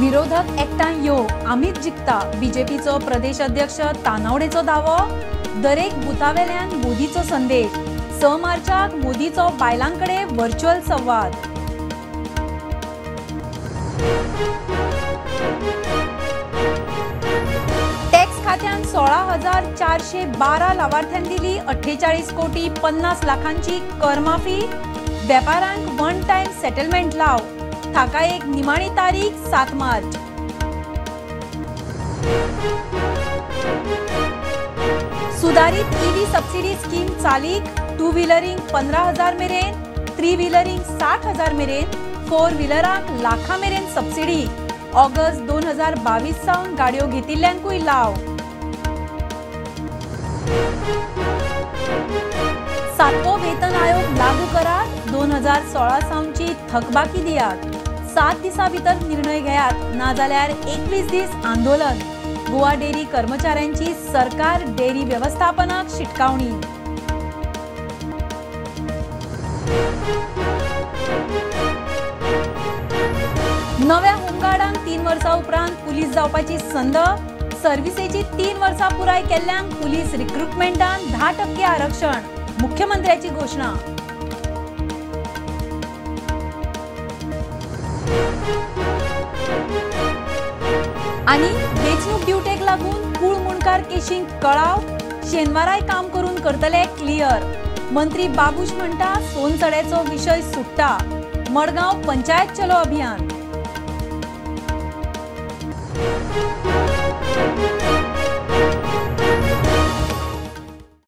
विरोधक एकठांय यो, आमीच जिखता, बीजेपीचो प्रदेश अध्यक्ष तानावडेचो दावो। दरेक बुथावेल्यान मोदीचो संदेश। 6 मार्चाक मोदीचो बायलांकडे व्हर्च्युअल संवाद। टॅक्स खात्यान 16,412 लावार्थ्यांक दिली 48 कोटी 50 लाखांची करमाफी। वेपारांक वन टायम सेटलमेंट लाव, ताका एक निमाणी तारीख 7 मार्च। सुधारित ईव्ही सबसिडी स्कीम चालीक, टू व्हीलरिंग 15,000 मेरेन, थ्री व्हीलरिंग 60,000 मेरेन, फोर व्हीलरांक लाखा मेरेन सबसिडी। ऑगस्ट 2022 सावन गाडयो घेतिल्ल्यांकूय लाव। 7वो वेतन आयोग लागू करात, 2016 सावनची थकबाकी दियात, 7 दिसां भितर निर्णय घेयात, नाजाल्यार 21 दीस आंदोलन। गोवा डेअरी कर्मचाऱ्यांची सरकार डेअरी व्यवस्थापनाक शिटकावणी। नव्या होमगार्डांक 3 वर्सां उपरांत पुलीस जावपाची संद। सर्विसेची 3 वर्सां पुराय केल्ल्यांक पुलीस रिक्रुटमेंटान 10% आरक्षण, मुख्यमंत्र्याची घोशणा। आनी वेंचणूक ड्युटेक लागून कूळ मुंडकार केशींक कळाव, शेनवाराय काम करून करतले क्लियर। मंत्री बाबूश म्हणटा सोनसड्याचो विशय सुट्टा। मडगांव पंचायत चलो अभियान।